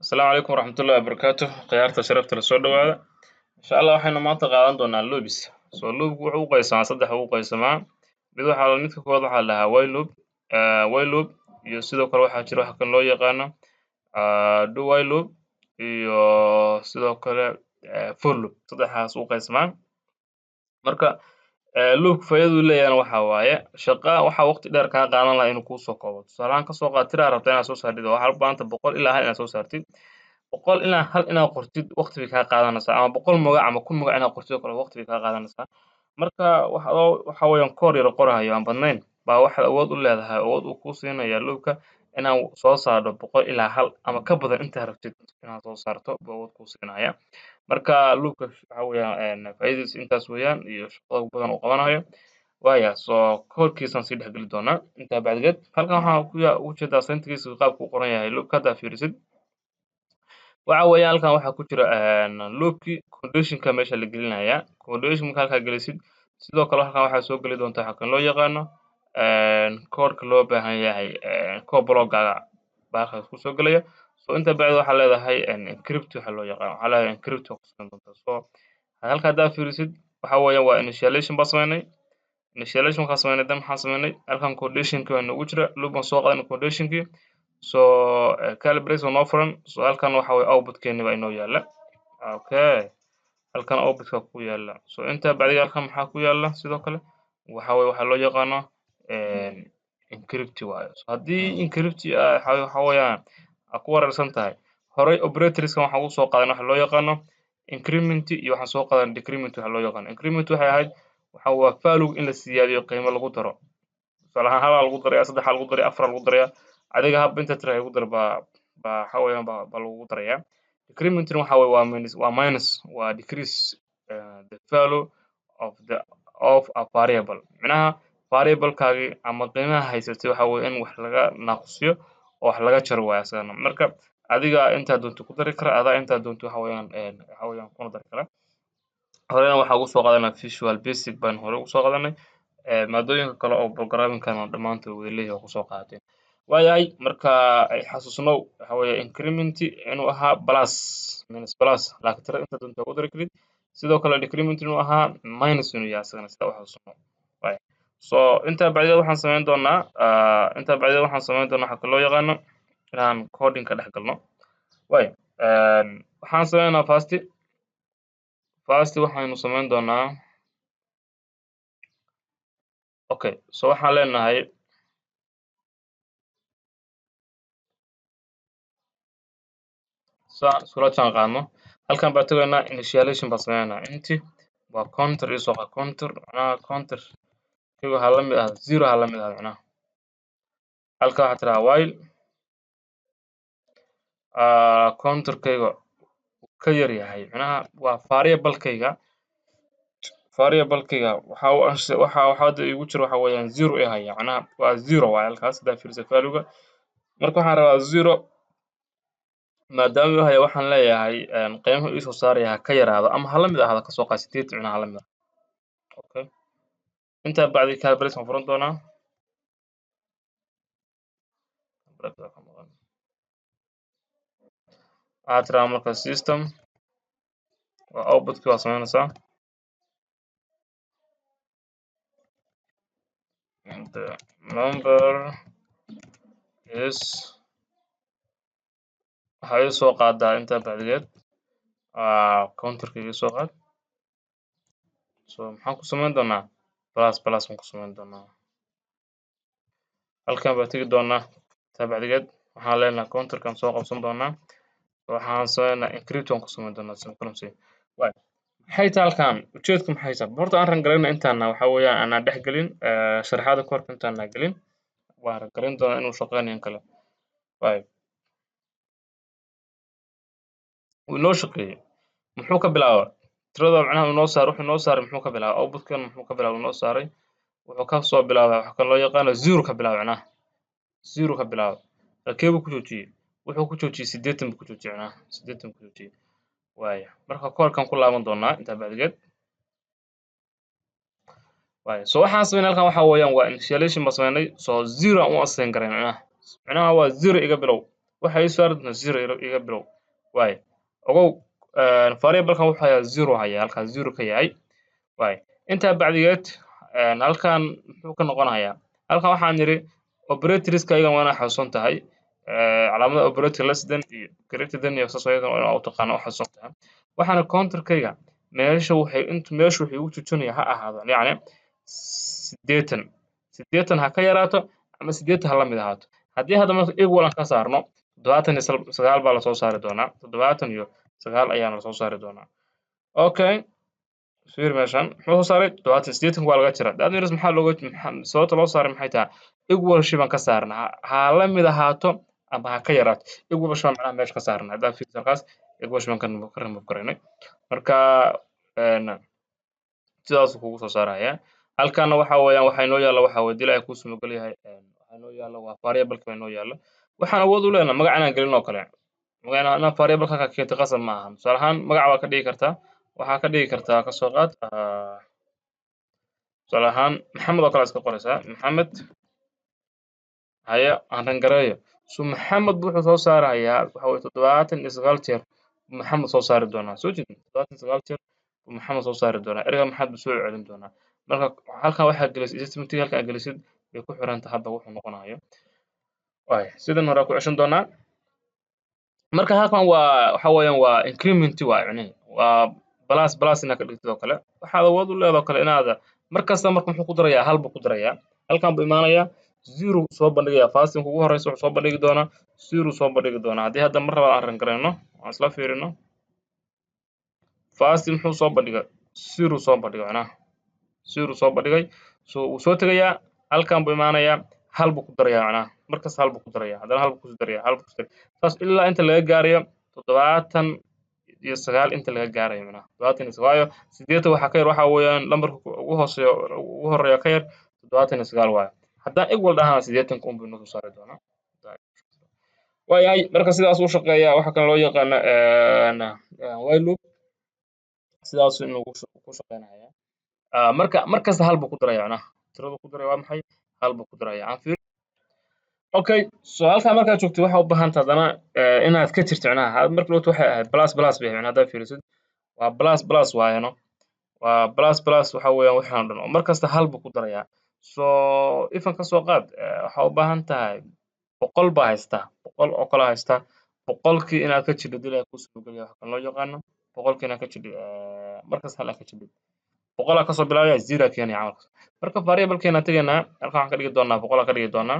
Asalaamu calaykum waraxmatullahi wabarakaatu. Khiyaarta sharafta la soo dhawaada. Insha Allah waxaynu maanta qaadan doonaa loops. So loopku wuxuu u qaybsamaa saddex u qaybsamaa. Mid waxaa midka koowaad waxaa la dhahaa while loop, while loop, iyo sidoo kale waxaa jira wax kan loo yaqaano do while loop, iyo sidoo kale for loop. Saddexdaas u qaybsamaa. Marka loopka faa'iidadu leeyahayna waxaa waaye shaqa waxaa waqti dheer kaa qaadan lahaa inuu kuu soo koobo. Tusaale ahaan, kasoo qaad tiraa rabtaa inaad soo saartid oo waxaad u baahan tahay 100 ilaa 1 inaad soo saartid. 100 ilaa 1 inaad qortid waqti bay kaa qaadanaysaa, ama 100 magac ama 1000 magac inaad qortid oo kale waqti bay kaa qaadanaysaa. Marka wax adoo waxa weeyaan koor yar qorahayo aan badnayn baa waxaad awood u leedahay, awood uu kuu siinaya loopka inaad soo saarto 100 ilaa 1 ama ka badan intaa rabtid inaad soo saarto buu awood kuu siinaya. Marka loopka waxa weeyaan faa'iidadiisa intaas weeyaan iyo shaqada badan uu qabanayo. Waaya, soo koodkiisaan sii dhex geli doonaa intaa bacdigeed. Halkan waxaan ku ujeedaa syntax qaabku u qoran yahay loopka. Haddaa fiirisid, waxa weeyaan halkan waxaa ku jira loopkii conditionka meesha la gelinayaa. Condition marka halkaa gelisid, sidoo kale halkan waxaa soo geli doonta waxa kan loo yaqaano koodhka loo baahan yahay, code blockaaga baa halkaas kusoo gelaya. So inta bacdi waxaa leedahay encrypt, waxa loo yaqaano waxaa leedahay encrypt waa ku samayn doontaa. So halka haddaa fiirisid, waxa weeyaan waa initialization baa sameynay. Initialization markaan sameynay, dan maxaan sameynay? Halkan conditionkii waa noogu jira, loop baan soo qaadanay conditionkii. So calibrate waa noo furan. So halkan waxa weeye outputkeeni baa inoo yaala. Okay, halkan outputka ku yaala. So intaa bacdiga halkan maxaa ku yaala? Sidoo kale waxa weeye waxaa loo yaqaano encrypt waaye. So haddii encrypt waxa weeyaan aad ku wareersan tahay, horey operatorskan waxaan ugu soo qaadan waxa loo yaqaano increment, iyo waxaan soo qaadan decrement. Waxa loo yaqaano increment waxay ahayd waxa waa value in la siyaadiyo, qiimo lagu daro. Tusaale ahaan, halaa lagu daraya, saddexaa lagu daraya, afaraa lagu daraya, adiga hab inta tira lagu daro baa waxa weeyaan baa lagu daraya. Decrementina waxa weeye waa minus, waa minus, waa decrease the value of a variable. Micnaha variablekaagii ama qiimaha haysatay waxa weeye in wax laga naaqusiyo oo wax laga jaro waaye asagana. Marka adiga intaa doonto ku dari kara, adaa intaa doonto waxa weeyaan kuna dari kara. Horena waxaa ugu soo qaadanaa Visual Basic baan hore ugu soo qaadanay. Maadooyinka kale oo programmingkana dhammaantood way leeyihiin oo kusoo qaateen. Waayahay, marka ay xasuusnow waxa weeye increment inuu ahaa plus, minus, plus, laakiin tirada inta doonto ku dari karid. Sidoo kale decrement inuu ahaa minus inuu yahay asagana, sidaa u xasuusnow. Waaya, so intaa bacdigeed waxaan samayn doonaa intaa bacdigeed waxaan samayn doonaa waxa loo yaqaano inaan coding ka dhex galno. Waaya, waxaan sameynaa first waxaynu samayn doonaa, okay, so waxaan leenahay saan iskula jaan qaadno. Halkan baa tegaynaa, initialization baan sameynaa. Inti waa counter, iyo soo qaad counter. Macnaha counter kiga waxaa la mid ah zero, ha la mid ah. Macnaha halka waxaa tiraa while counterkayga ka yar yahay, macnaha waa variablekayga. Variablekayga waxa uu waxa hadda igu jira waxa weeyaan zero i haya, macnaha waa zero waaye halkaas haddaa fiirisa valuega. Marka waxaan rabaa zero maadaama uu haya, waxaan leeyahay qiimaha ii soo saaraya ha ka yaraado ama ha la mid ahaado, kasoo qaad 80, macnaha ha la mid ah. Okay, intaa bacdi calculate waan furan doonaa. Waxaa tiraa marka system waa outputkii waa sameynaysaa the number is, waxaa ii soo qaadaa intaa bacdigeed counterka ii soo qaad. So maxaan ku samayn doonaa? Plus plus baan ku samayn doonaa. Halkan baa tegi doonaa. Intaa bacdigeed waxaan leenahay counterkan soo qabsan doonaa. Waxaan sameynaa encrypt waan ku samayn doonaa semicolon. Waay, maxay tahay halkan ujeedku? Maxay tahay horta aan run garayna intaana waxa weeyaan aanaa dhex gelin sharaxaada koorka intaana gelin, waan run garan doonaa inuu shaqeynayo in kale. Waay, wuu inoo shaqeeyey. Muxuu ka bilaabay tirada? Macnaha inoo saaray, wuxuu inoo saaray muxuu ka bilaabay? Outputkan muxuu ka bilaabay? Inoo saaray wuxuu ka soo bilaabay waxa kan loo yaqaano zero ka bilaabay, macnaha zero ka bilaabay. Halkee buu ku joojiyey? Wuxuu ku joojiyey 80 buu ku joojiyey, macnaha 80 ku joojiyey. Waaya, marka koorkan ku laaban doonaa intaa bacdigeed. Waaya, so waxaan sameynay halkan waxa weeyaan waa initialization baan sameynay. So zero aan u assign garay, macnaha waa zero iga bilow. Waxay ii saari doontaa zero iga bilow. Waay, ogow, variablekan wuxuu hayaa zero, hayaa halkan zero ka yahay. Waay, intaa bacdigeed halkan muxuu ka noqonayaa? Halkan waxaan nidhi operatorska ayagan waa inaa xasuusan tahay calaamada operator, less than iyo greater than iyo saas, ayagan waa inaa u taqaana, u xasuusan tahay. Waxaana counterkayga meesha waxay intu meesha wuxuu igu joojinaya ha ahaado, yacni 80, 80 ha ka yaraato ama 80 ha la mid ahaato. Haddii hadda marka equal aan ka saarno, 79 baa lasoo saari doonaa, 79 ayaana lasoo saari doonaa. Okay, fiir meeshan muxuu soo saaray? 70, 80 waa laga jira. That means maxaa looga sababta loo saaray maxay tahay? Equal shi baan ka saarnaa, ha la mid ahaato ama ha ka yaraato. Equal shi baan macnaha meesha ka saarnaa. Haddaa fiirso halkaas, equal shi baan ka remove garaynay. Marka sidaasuu kugu soo saaraya. Halkaana waxa weeyaan waxaa inoo yaalla, waxa weye dil ay kuu sumagal yahay, waxaa inoo yaalla waa variableka baa inoo yaalla. Waxaan awood u leenahay magac inaan gelin oo kale. Magac inaan variableka ka keento qasab ma aha. Tusaale ahaan magac waa ka dhigi kartaa, waxaa ka dhigi kartaa, kasoo qaad, tusaale ahaan Maxamed oo kale iska qoraysaa, Maxamed. Haya, aan rangareeyo. So Maxamed wuxuu soo saarayaa waxa weye 79 jeer buu Maxamed soo saari doonaa. Soo jeedin, 79 jeer buu Maxamed soo saari doonaa. Ereyga Maxamed buu soo celin doonaa. Marka halkan waxaa gelisid, statementiga halkan aad gelisid bay ku xiran tahay hadda wuxuu noqonayo. Waay, sidan hore ku ceshan doonaa. Marka halkan waa waxa weeyaan waa increment, waa micnihi waa plus plus inaad ka dhigtid oo kale. Waxaad awood u leedahay oo kale inaad mar kasta. Marka muxuu ku darayaa? Hal buu ku darayaa. Halkan buu imaanayaa, zero soo bandhigayaa. Fasting ugu horeysa wuxuu soo bandhigi doonaa zero soo bandhigi doonaa. Haddii hadda mar labaad aan run garayno, aan isla fiirino, fasting muxuu soo bandhigay? Zero soo bandhigay, macnaha zero soo bandhigay. So wuu soo tegayaa, halkan buu imaanayaa, hal buu ku darayaa, macnaha markasta hal buu ku darayaa, haddana hal buu kusii daraya, hal buu kusii daraya, saas ilaa inta laga gaarayo 79, inta laga gaarayo macnaha 79. Waayo, 80 waxaa ka yar, waxa weeyaan lambarka ugu hooseeyo, ugu horeeya ka yar 79 waayo. Haddaan equal dhahana, 80-ka un buu inoo soo saari doonaa. Waayahay, marka sidaas u shaqeeya waxa kan loo yaqaano while loop, sidaas inuu ku shaqeynaya. Marka mar kasta hal buu ku daraya, macnaha tiradu ku daraya waa maxay? Hal buu ku daraya. Aan fiir. Okay, so halkaa markaad joogto waxaa u baahan tahay haddana inaad ka jirto, macnaha marka dhowto waxay ahayd plus plus bay ahayd. Macnaha haddaad fiirisid waa plus plus waayano, waa plus plus. Waxa weeyaan waxaan o dhan oo mar kasta hal buu ku darayaa. So ifan ka soo qaad, waxaa u baahan tahay 100 baa haystaa, 100 oo kale haystaa. 100-kii inaad ka jidho dil ay kusoo gelaya waxa kan loo yaqaano 100-kii inaad ka jidho, markasta hal aad ka jidho, 100-aa kasoo bilaabaya, zero keenaya camalkaas. Marka variablekeena tegaynaa, halkan waxaan ka dhigi doonaa 100-aa ka dhigi doonaa.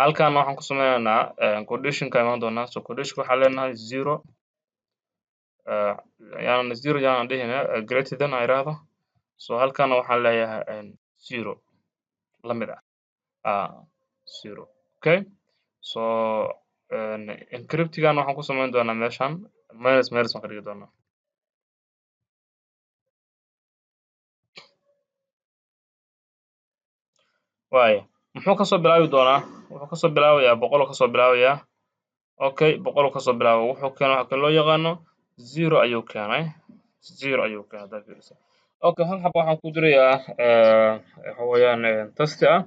Halkan waxaan ku sameynaynaa conditionka imaan doonaa. So conditionka waxaan leenahay zero, yaanan zero yaanan dhihin, greater than aan iraahdo. So halkana waxaan leeyahay zero la mid ah zero. Okay, so encryptigan waxaan ku sameyn doonaa meeshan minus minus baan ka dhigi doonaa. Waaya, muxuu kasoo bilaabi doonaa? Wuxuu kasoo bilaabayaa 100 kasoo bilaabayaa. Okay, 100 kasoo bilaaba, wuxuu keenay waxa kale loo yaqaano zero ayuu keenay, zero ayuu keenay haddaad fiiriso. Okay, hal xaba waxaan ku dirayaa, waxa weeyaan tasti ah.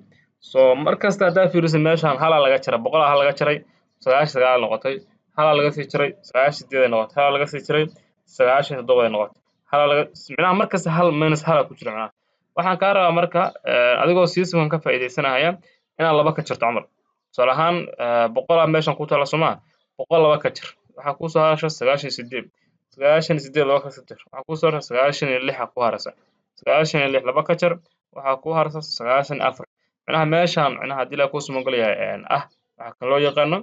So mar kasta haddaad fiiriso meeshan halaa laga jaray, 100-aa hal laga jaray, 99 noqotay. Halaa laga sii jaray, 98 ay noqotay. Halaa laga sii jaray, 97 ay noqotay. Halaa laga, micnaha mar kasta hal minus halaa ku jira. Macnaha waxaan kaa rabaa marka adigoo systemkan ka faa'iidaysanaya inaad laba ka jarto camal. Tusaale ahaan 100-aa meeshan ku taala, soomaa? 100 laba ka jar, waxaa kuusoo harasha 98. 98 laba ka jar, waxaa kuusoo harasha 96 ku haraysa. 96 laba ka jar, waxaa ku haraysa 94. Macnaha meeshan, macnaha haddii la kuu sumogol yahay ah waxaa kan loo yaqaano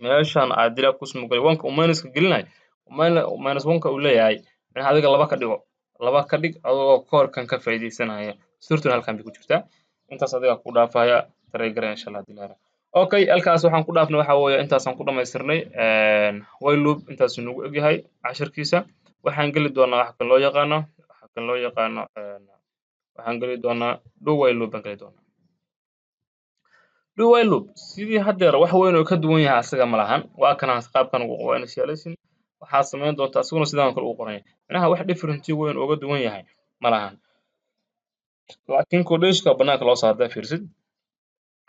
meeshan haddii la kuu sumogol yahay wanka uu minuska gelinayo, minus one-ka uu leeyahay, macnaha adiga laba ka dhigo, laba ka dhig adigoo koorkan ka faa'iidaysanaya. Sirtuna halkan bay ku jirtaa. Intaas adiga ku dhaafaya, tareygara insha Allah hadii la helo. Okay, halkaas waxaan ku dhaafnay waxa weeye intaasaan ku dhamaystirnay while loop. Intaasuu nagu egyahay cashirkiisa. Waxaan geli doonaa waxa kan loo yaqaano, waxa kan loo yaqaano, waxaan geli doonaa do while loop baan geli doonaa. Do while loop sidii haddeer wax weyn oo ka duwan yahay asaga ma lahan. Waa kana qaabkan waa initialization. Waxaad samayn doontaa isaguna sidaan kale ugu qoran yahay. Macnaha wax different weyn ooga duwan yahay ma lahan, laakiin conditionka banaanka loo saaro haddaad fiirisid,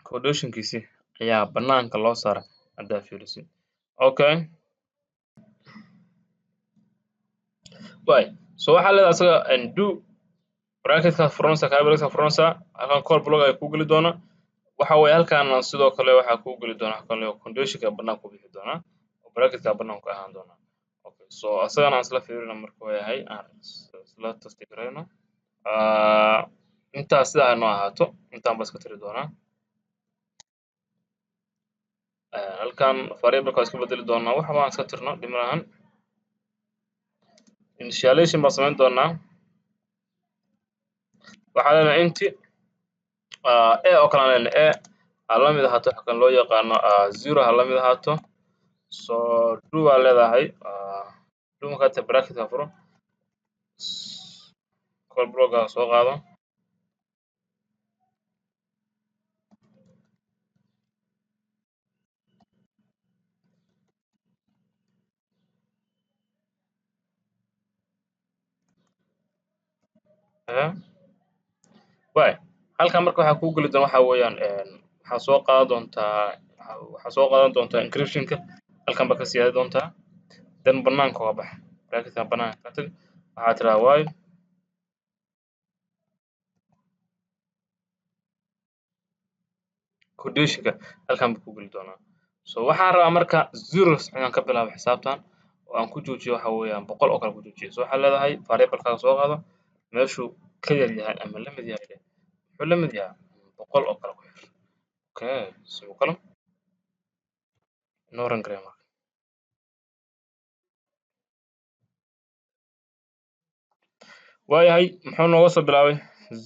conditionkiisi ayaa banaanka loo saara haddaa fiirisid. Okay, waay. So waxaa leedahay asaga do bracketka furanaysaa, kaa bracketka furanaysaa, halkan call block ay kuu geli doona. Waxa weeye halkan sidoo kale waxaa kuu geli doona halkan conditionka banaanka ku bixi doona oo bracketka banaanka ahaan doona. Okay, so asagana aan isla fiirino marka waa yahay aan isla tasti garayno. Intaas sidaa noo ahaato, intaan ba iska tiri doonaa. Halkan variableka waa iska bedeli doonaa, wax baan iska tirno dhib malahan. Initialization baan samayn doonaa. Waxaa leenahay inti a oo kale aan leenahay a ha la mid ahaato waxa kan loo yaqaano zero ha la mid ahaato. So do baa leedahay, do markaa ta bracketka furo, call blocka soo qaado. Waay, halkan marka waxaa kuu geli doona waxa weeyaan waxaa soo qaadan doontaa, waxaa soo qaadan doontaa encryptionka, halkan baa ka siyaadi doontaa, then banaanka uga bax, bracketka banaanka ka tag, waxaa tiraa while conditionka halkan buu kuu geli doonaa. So waxaan rabaa marka zero inaan ka bilaabo xisaabtan oo aan ku joojiyo waxa weeyaan 100 oo kale ku joojiyo. So waxaa leedahay variablekaaga soo qaado, meeshuu ka yar yahay ama la mid yahay, wuxuu la mid yahay 100 oo kale ku xir. Okay, semicolon inoo ran garee marka. Waayahay, muxuu nooga soo bilaabay?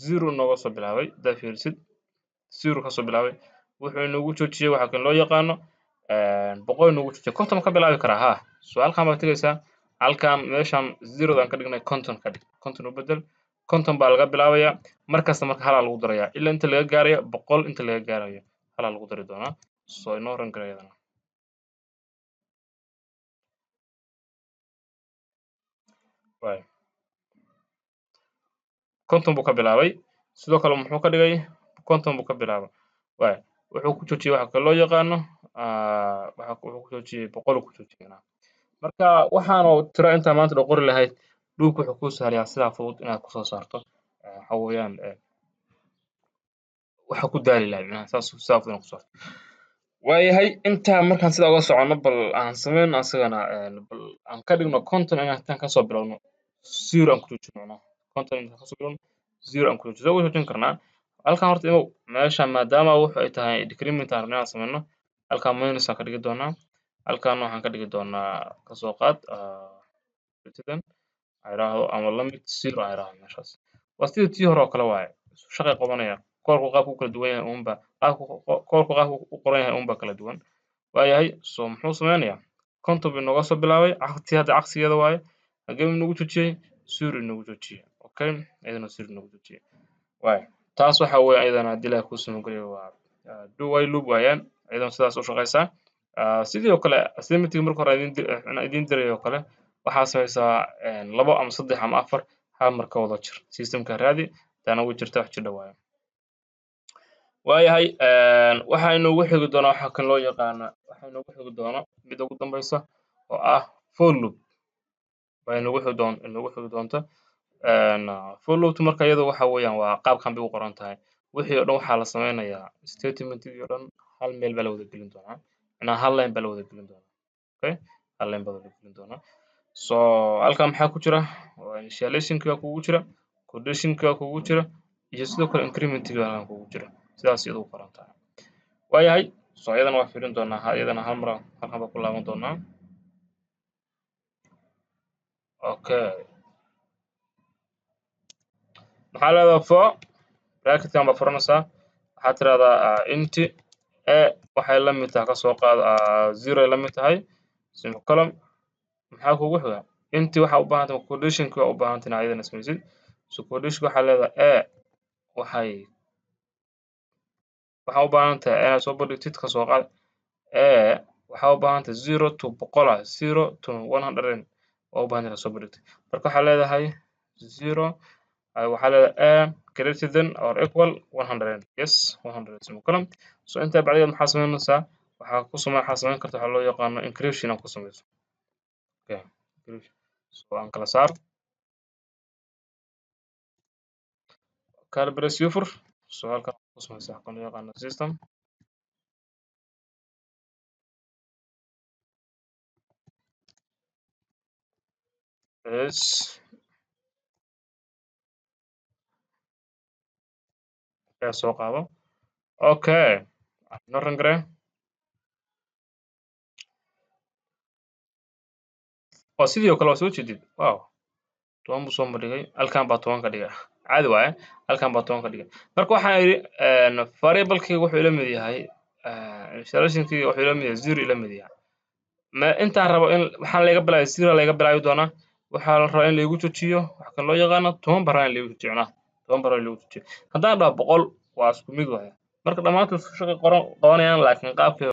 Zero nooga soo bilaabay. Haddaad fiirisid zero ka soo bilaabay, wuxuu inoogu joojiyey waxa kan loo yaqaano 100 inoogu joojiyey. 50 ka bilaabi karaa ha. So halkan baad tegaysaa, halkan meeshan zerodan ka dhignay 50 ka dhig, 50 u bedel, 50 baa laga bilaabayaa. Markasta marka halaa lagu darayaa ilaa inta laga gaarayo 100, inta laga gaarayo halaa lagu dari doonaa. So inoo ran gareeyadana. Waay, 50 buu ka bilaabay. Sidoo kale muxuu ka dhigay? 50 buu ka bilaabay. Waay, wuxuu ku joojiyey waxa kale loo yaqaano waxa wuxuu ku joojiyey 100 ku joojiyey. Marka waxaanu tiro intaa maanta dhan qori lahayd, loopka wuxuu kuu sahlayaa sidaa fudud inaad kusoo saarto. Waxa weeyaan waxa ku daali lahayd macnaha saas sidaa fudud inaad kusoo saarto. Waayahay, intaa markaan sidaa uga soconno, bal aan sameyno asagana bal aan ka dhigno 50 inaan intaan kasoo bilowno zero aan ku joojino macnaha. 50 intaan kasoo bilowno zero aan ku joojino. Soo joojin karnaa halkan horta imow meesha, maadaama wuxu ay tahay decrement aan rabno inaan sameyno, halkan minus aan ka dhigi doonaa, halkan waxaan ka dhigi doonaa kasoo qaad sidan aan idhaahdo ama la mid zero aan idhaahdo meeshaas. Waa sidii tii hore oo kale waaye, shaqay qabanaya. Koorku qaabku u kala duwan yahay uunba, qaabku koorku qaabku u qoran yahay uunba kala duwan. Waayahay, so muxuu sameynayaa? 50 buu inooga soo bilaabay, tii hadda cagsigeeda waaye. Hagee buu inoogu joojiyey? Zero inoogu joojiyey. Okay, iyadana zero inoogu joojiyey. Waay, taas waxa weeye iyadana haddii Ilaahay kuu samageliyo waa do while loop waayaan, iyadana sidaas u shaqeysaa. Sidoo kale assignmentiga marka hore idin diray oo kale waxaa sameysaa 2 ama 3 ama 4 hal mar ka wada jir systemka raadi, taana way jirta wax jidha waaye. Waayahay, waxaa inoogu xigi doonaa waxa kan loo yaqaano, waxaa inoogu xigi doona midda ugu dambeysa oo ah for loop baa inoogu xigi doon inoogu xigi doonta. For loop marka iyadu waxa weeyaan waa qaabkan bay u qoran tahay. Wixii oo dhan waxaa la sameynayaa statementigii oo dhan hal meel baa la wada gelin doonaa, macnaha hal line baa la wada gelin doonaa. Okay, hal line baa la wada gelin doonaa. So halkan maxaa ku jira? Waa initializationki baa kugu jira, conditionki baa kugu jira, iyo sidoo kale incrementigi baa halkan kugu jira. Sidaas iyadu u qoran tahay. Waayahay, so iyadana waa fiirin doonaa, iyadana hal mar halkan baa ku laaban doonaa. Okay, maxaa leedahay for bracketkan baa furanaysaa, waxaad tirahdaa inti a waxay la mid tahay kasoo qaad zero ay la mid tahay semicolon. Maxaa kugu xiga? Inti waxaa u baahan tahay conditionki waa u baahan tahay inaad iyadana sameysid. So conditionki waxaa leedahay a waxaa u baahan tahay inaad soo bandhigtid kasoo qaad a waxaa u baahan tahay 0 to 100 ah, 0 to 100 waa u baahan tahay inaad soo bandhigtid. Marka waxaa leedahay 0 Waxaa leedahay a greater than or equal 100, yes, 100 semicolon. So intaa bacdigeed maxaa samaynaysaa? Waxaa ku samey, waxaa samayn karta waxaa loo yaqaano encryption aan ku samayso. Okay, encryption. So aan kala saar calibrate ufur. So halkan ku samaysa waxaa loo yaqaano system is ayaa soo qaado. Okay, noo run garee. Waa sidii oo kale, waa soo jeedid. Wow, 10 buu soo bandhigay. Halkan baa 10 ka dhiga, caadi waaye. Halkan baa 10 ka dhiga. Marka waxaan idhi variablekeyga wuxuu ila mid yahay, installationkeyga wuxuu ila mid yahay zero ila mid yahay. Ma intaan rabo in waxaan laga bilaabay zero laga bilaabi doonaa. Waxaa la rabaa in laigu joojiyo wax kan loo yaqaano 10 baa rabaa in laigu joojiyo, macnaha 10 baa rabaa in laigu joojiyo. Haddaan dhaho 100 waa isku mid waaye. Marka dhammaantood isku shaqo qoran qabanayaan, laakiin qaabkay